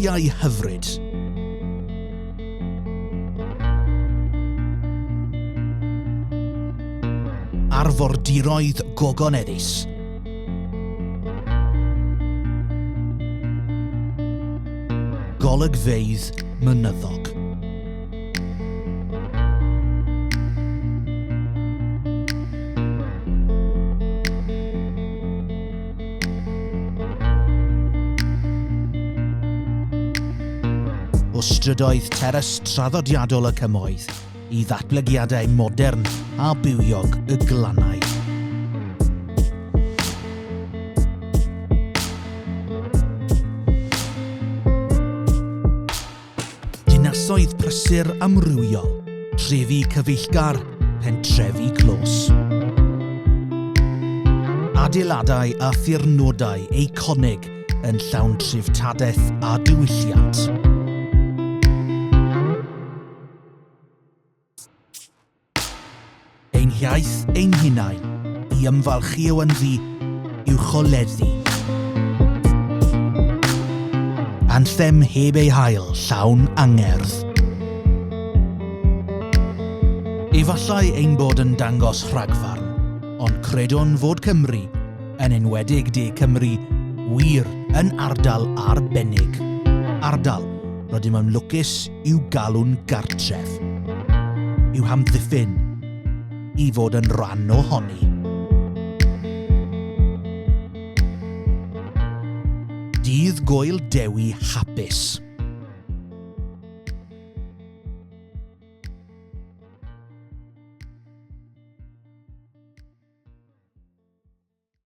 Parciau hyfryd. Arfordiroedd gogoneddus. Golygfeydd mynyddog. O strydoedd teras traddodiadol y cymoedd i ddatblygiadau modern a bywiog y glannau. Dinasoedd prysur amrywiol, trefi cyfeillgar, pentrefi clos. Adeiladau a thirnodau eiconig yn llawn treftadaeth a diwylliant. Ein hiaith ein hunain, i ymfalchïo ynddi, i'w choleddu. Anthem heb ei hail, llawn angerdd. Efallai ein bod yn dangos rhagfarn, ond credwn fod Cymru, yn enwedig De Cymru, wir yn ardal arbennig. Ardal rydym yn lwcus i'w galw'n gartref, i'w hamddiffyn, i fod yn rhan ohoni. Dydd Gŵyl Dewi hapus.